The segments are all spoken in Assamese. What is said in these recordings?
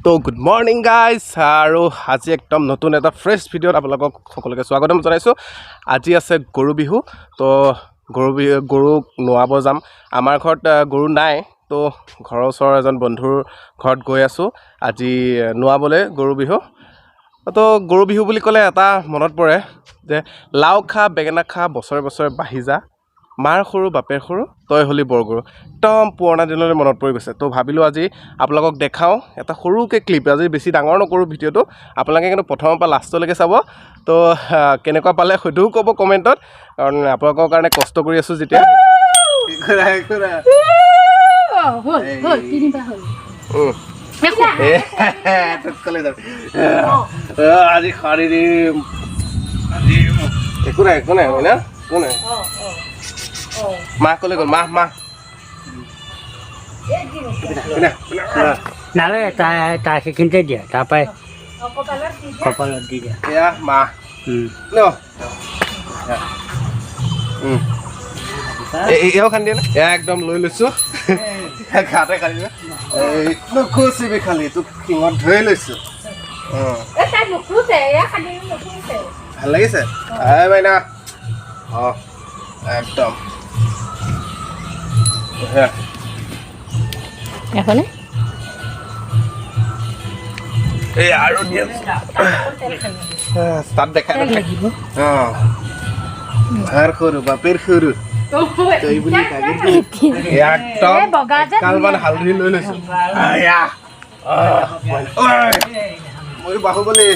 তো গুড মৰ্ণিং গাইজ, আৰু আজি একদম নতুন এটা ফ্ৰেছ ভিডিঅ'ত আপোনালোকক সকলোকে স্বাগতম জনাইছোঁ। আজি আছে গৰু বিহু। তো গৰু বিহু, গৰুক নোৱাব যাম। আমাৰ ঘৰত গৰু নাই, তো ঘৰৰ ওচৰৰ এজন বন্ধুৰ ঘৰত গৈ আছোঁ আজি নোৱাবলৈ গৰু বিহু। তো গৰু বিহু বুলি ক'লে এটা মনত পৰে যে লাও খা, বেঙেনা খা, বছৰে বছৰে বাঢ়ি যা, মাৰ সৰু বাপেৰ সৰু, তই হ'লি বৰ গৰু। একদম পুৰণা দিনলৈ মনত পৰি গৈছে। তো ভাবিলোঁ আজি আপোনালোকক দেখাওঁ এটা সৰুকৈ ক্লিপ। আজি বেছি ডাঙৰ নকৰোঁ ভিডিঅ'টো, আপোনালোকে কিন্তু প্ৰথমৰ পৰা লাষ্টলৈকে চাব। তো কেনেকুৱা পালে সেইটোও ক'ব কমেণ্টত, কাৰণ আপোনালোকৰ কাৰণে কষ্ট কৰি আছোঁ যেতিয়া। হ'ল হ'ল, তিনিবাৰ হ'ল। এ, তোক ক'লে যাবি। আজি সাৰি দিম আজি। একো নাই, একো নাই, হয় না? একো নাই। মাহ ক'লে গ'ল? মাহ, মাহ। পিন্ধা, পিন্ধা। নালাগে, তাই তাই সেইখিনিতে দিয়া, তাৰপৰাই কপালত দি দিয়া। এয়া মাহ। ন এয়াও খান্দি দিয়ে নে? এয়া একদম লৈ লৈছোঁ, গাতে খান্দি দিয়ে। এই নুখুচিবি খালি, তোক শিঙত ধৰি লৈছোঁ। অঁ। তাই নুখুজে, এয়া খালি নুখুজে। ভাল লাগিছে। এই মাইনা, অঁ, একদম সেয়া। এখনে। এই আৰু দিয়ে তাত দেখাই। লাগিব। অঁ, মাৰ সৰু বাপেৰ সৰু, তই বুলি এয়া একদম এই বগা যে। কালমান হালধি লৈ লৈছোঁ। আয়া। আহ, ঐ, ময়ো বাহুবলী।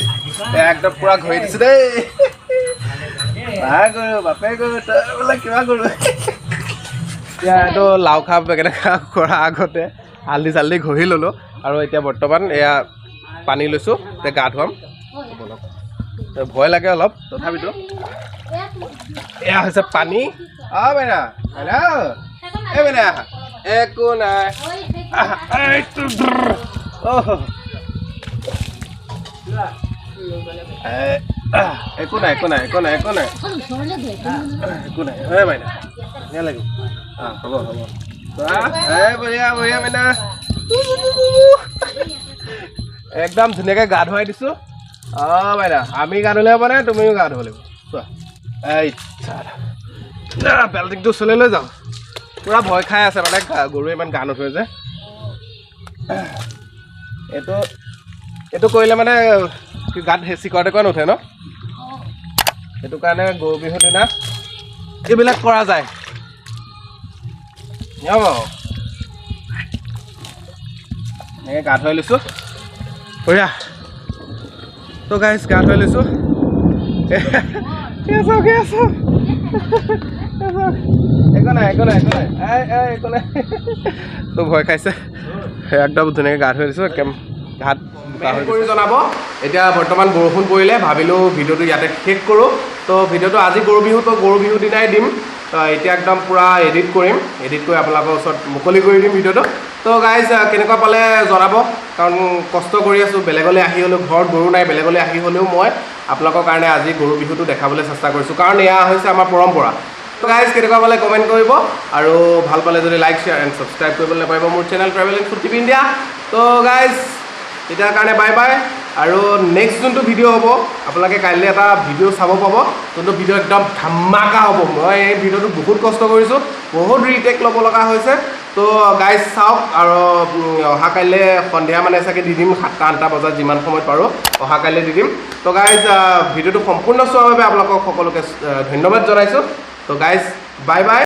এয়া একদম পুৰা ঘঁহি দিছোঁ দেই। মা গৰু বাপে গৰু, তই বোলে কিবা গৰু। এতিয়া এইটো লাও খা বেঙেনা খা কৰাৰ আগতে হালধি চালধি ঘঁহি ল'লোঁ আৰু এতিয়া বৰ্তমান এয়া পানী লৈছোঁ, এতিয়া গা ধুৱাম। ব'লক। তো ভয় লাগে অলপ, তথাপিতো এয়া হৈছে পানী। অ মাইনা, মাইনা, এই মাইনা, একো নাই। আহা, এইটো অহ। এ, আহ, একো নাই, একো নাই, একো নাই, একো নাই, একো নাই। এই মাইনা, ধুনীয়া লাগিব। অঁ, হ'ব হ'ব। চোৱা, এই বঢ়িয়া বঢ়িয়া মাইনা, একদম ধুনীয়াকৈ গা ধুৱাই দিছোঁ। অঁ মাইনা, আমি গা ধুলে হ'ব নে? তুমিও গা ধুব লাগিব। চোৱা, এই বেল্টিংটো ওচৰলৈ লৈ যাওঁ। পূৰা ভয় খাই আছে, মানে গৰুৱে ইমান গা নুধুৱে যে। এইটো কৰিলে মানে গাত চিকৰা টিকৰা নুঠে ন, সেইটো কাৰণে গৰু বিহুৰ দিনা এইবিলাক কৰা যায়। নিয়ম আৰু। এনেকৈ গা ধুৱাই লৈছোঁ, বঢ়িয়া। তো গাইজ, গা ধুৱাই লৈছোঁ। কি আছ, কি আছ? একো নাই, একো নাই, একো নাই, এই এই একো নাই। তো ভয় খাইছে। একদম ধুনীয়াকৈ গা ধুৱাই দিছোঁ, একদম ঘাট বোকা হৈ কৰি জনাব। এতিয়া বৰ্তমান বৰষুণ পৰিলে, ভাবিলোঁ ভিডিঅ'টো ইয়াতে শেষ কৰোঁ। তো ভিডিঅ'টো আজি গৰু বিহু, তো গৰু বিহু দিনাই দিম। তো এতিয়া একদম পূৰা এডিট কৰিম, এডিট কৰি আপোনালোকৰ ওচৰত মুকলি কৰি দিম ভিডিঅ'টো। তো গাইজ, কেনেকুৱা পালে জনাব, কাৰণ কষ্ট কৰি আছোঁ। বেলেগলৈ আহি হ'লেও, ঘৰত গৰু নাই, বেলেগলৈ আহি হ'লেও মই আপোনালোকৰ কাৰণে আজি গৰু বিহুটো দেখাবলৈ চেষ্টা কৰিছোঁ, কাৰণ এয়া হৈছে আমাৰ পৰম্পৰা। তো গাইজ, কেনেকুৱা পালে কমেণ্ট কৰিব আৰু ভাল পালে যদি লাইক, শ্বেয়াৰ এণ্ড ছাবস্ক্ৰাইব কৰিবলৈ নাপাৰিব মোৰ channel travelling food TV India. তো গাইজ, তেতিয়াৰ কাৰণে বাই বাই। আৰু নেক্সট যোনটো ভিডিঅ' হ'ব, আপোনালোকে কাইলৈ এটা ভিডিঅ' চাব পাব, যোনটো ভিডিঅ' একদম ধামাকা হ'ব। মই এই ভিডিঅ'টো বহুত কষ্ট কৰিছোঁ, বহুত ৰিটেক ল'ব লগা হৈছে। তো গাইজ, চাওক আৰু অহা কাইলৈ সন্ধিয়া মানে চাগে দি দিম, 7টা 8টা বজাত, যিমান সময়ত পাৰোঁ অহা কাইলৈ দি দিম। তো গাইজ, ভিডিঅ'টো সম্পূৰ্ণ চোৱাৰ বাবে আপোনালোকক সকলোকে ধন্যবাদ জনাইছোঁ। তো গাইজ, বাই বাই।